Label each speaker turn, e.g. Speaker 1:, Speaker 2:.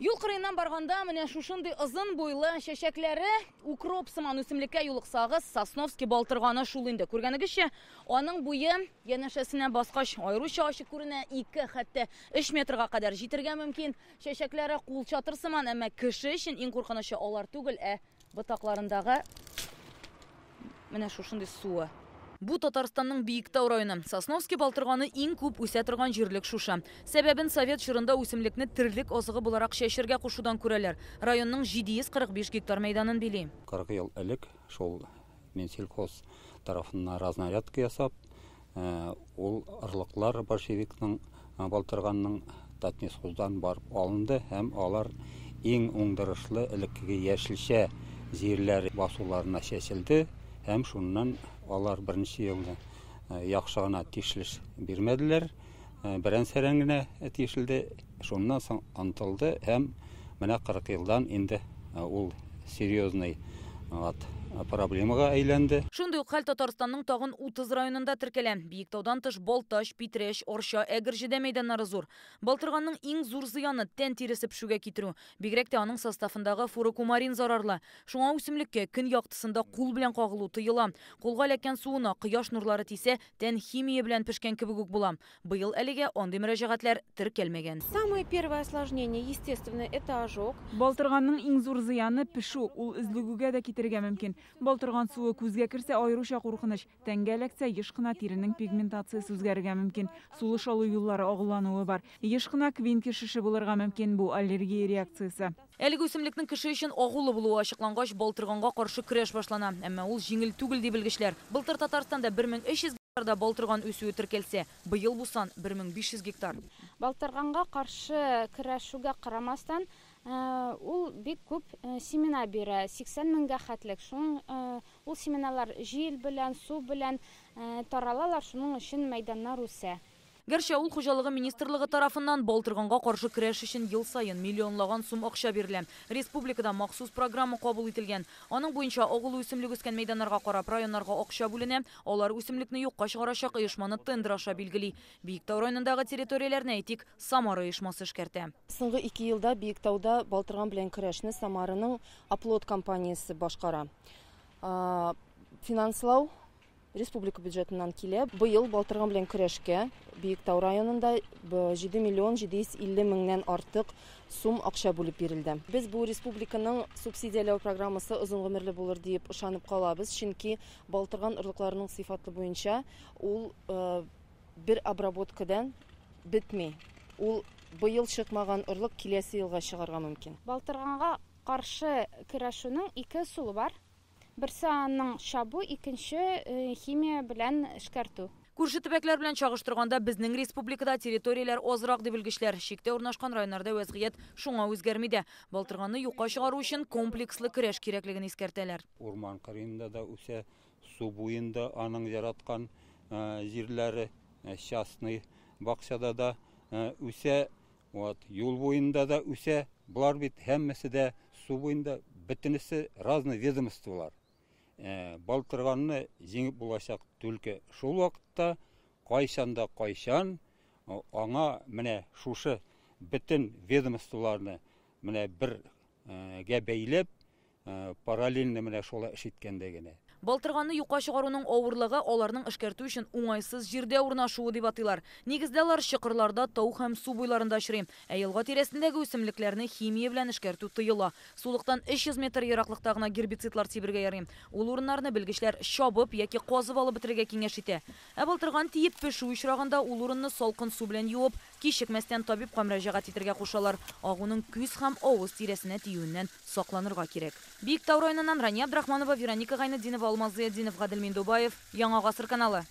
Speaker 1: Юл кырыеннан барганда менә шушындый озын буйлы чәчәкләре укроп сыман үсемлеккә юлыксагыз, Сосновский балтырганы шул инде. Күргәнегезчә, аның буе янәшәсенә баскач аеруча ачык күренә, 2, хәтта 3 метрга кадәр җитергә мөмкин. Чәчәкләре кулчатыр сыман, әмма кеше өчен иң куркынычы алар түгел, ә ботакларындагы менә шушындый суы. Бу Татарстанның Биектау районы. Сосновский балтырганы иң күп үсә торган җирлек шушы. Сәбәбен совет чорында үсемлекне терлек азыгы буларак чәчергә кушудан күрәләр. Районның 745 гектар мәйданын били.
Speaker 2: 40 ел элек шул Минсельхоз тарафыннан разнарядка ясап, ул орлыклар большевикның балтырганның Татнефтьхоздан барып алынды һәм алар иң уңдырышлы элеккеге яшелчә җирләр басуларына чәчелде һәм шуннан алар беренче елны яхшы гына тишелеш бирмәделәр, берән-сәрән генә тишелде, шуннан соң онытылды һәм менә 40 елдан инде ул серьезный вот проблемага әйләнде.
Speaker 1: Шундый ук хәл Татарстанның тагын 30 районында теркәлә. Биектаудан тыш Балтач, Питрәч, Арча, Әгерҗедә мәйданнары зур. Балтырганның иң зур зыяны тән тиресе пешүгә китерү. Бигрәк тә аның составындагы фурокумарин зарарлы. Шуңа үсемлеккә көн яктысында кул белән кагылу тыела. Кулга эләккән суына кояш нурлары тисә, тән химия белән пешкән кебек үк була. Быел әлегә андый мөрәҗәгатьләр теркәлмәгән.
Speaker 3: Самое первое осложнение, естественно, это ожог.
Speaker 4: Балтырганның иң зур зыяны пешү, ул өзлегүгә дә китерергә мөмкин. Балтырган суы күзгә керсә аеруча куркыныч. Тәнгә эләксә, еш кына тиренең пигментациясе үзгәрергә мөмкин. Сулыш алу юллары агулануы бар. Еш кына Квинке шеше булырга мөмкин, бу аллергия реакциясе.
Speaker 1: Әлеге үсемлекнең кеше өчен агулы булуы ачыклангач, балтырганга каршы көрәш башлана. Әмма ул җиңел түгел, ди белгечләр. Былтыр Татарстанда 1300 гектарда балтырган үсүе теркәлсә, быел бу сан 1500 гектар.
Speaker 3: Балтырганга каршы көрәшүгә карамастан, ул бик күп семена бирә, 80 меңгә хәтлек. Шуның ул семеналар җил белән, су белән таралалар, шуның өчен мәйданнар үсә.
Speaker 1: Гәрчә авыл хуҗалыгы министрлыгы тарафыннан балтырганга каршы көрәш өчен ел саен миллионлаган сум акча бирелә. Республикада махсус программа кабул ителгән. Аның буенча агулы үсемлек үскән мәйданнарга карап районнарга акча бүленә, алар үсемлекне юкка чыгарачак оешманы тендер аша билгели. Биектау районындагы территорияләрне әйтик, Самара оешмасы эшкәртә.
Speaker 5: Соңгы 2 елда Биектауда балтырган белән көрәшне Самараның Оплот компаниясе башкара. Финанслау республика бюджетыннан килә. Быел балтырган белән көрәшкә Биектау районында 7 миллион 750 меңнән артык сум акча бүлеп бирелде. Без бу республиканың субсидияләү программасы озын гомерле булыр дип ышанып калабыз, чөнки балтырган орлыкларының сыйфаты буенча ул бер обработкадан бетми. Ул быел чыкмаган орлык киләсе елга чыгарга мөмкин.
Speaker 3: Балтырганга каршы көрәшүнең ике ысулы бар. Берсе аның чабу, икенче химия белән эшкәртү.
Speaker 1: Күрше төбәкләр белән чагыштырганда безнең республикада территорияләр азрак ди белгечләр. Чиктә урнашкан районнарда вәзгыять шуңа үзгәрми дә. Балтырганны юкка чыгару өчен комплекслы көрәш кирәклеген искәртәләр.
Speaker 2: Урман кырыенда да үсә, су буенда аның яраткан җирләре, частный бакчада да үсә, вот, юл буенда да үсә. Болар бит һәммәсе дә су буенда, бөтенесе разный ведомстволар. Балтырганны җиңеп булачак түлке шул вакытта, кайчан да кайчан аңа менә шушы бөтен ведомстволарны менә бергә бәйләп, параллельно менә шулай эш иткәндә генә.
Speaker 1: Балтырганны юкка чыгаруның авырлыгы аларның эшкәртү өчен уңайсыз җирдә урнашуы дип атыйлар. Нигездә алар чокырларда, тау һәм су буйларында очрый. Ә елга тирәсендәге үсемлекләрне химия белән эшкәртү тыела. Сулыктан 300 метр ераклыкта гына гербицидлар сибергә ярый. Ул урыннарны белгечләр чабып яки казып алып бетерергә киңәш итә. Ә балтырган тиеп пешү очрагында ул урынны салкын су белән юып, кичекмәстән табибка мөрәҗәгать итәргә кушалар. Агуның күз һәм авыз тирәсенә тиюеннән сакланырга кирәк. Биектау районыннан Рания Абдрахманова, Вероника Гайнетдинова, Алмаз Зыятдинов, Гадел Миндубаев, Яңа Гасыр каналы.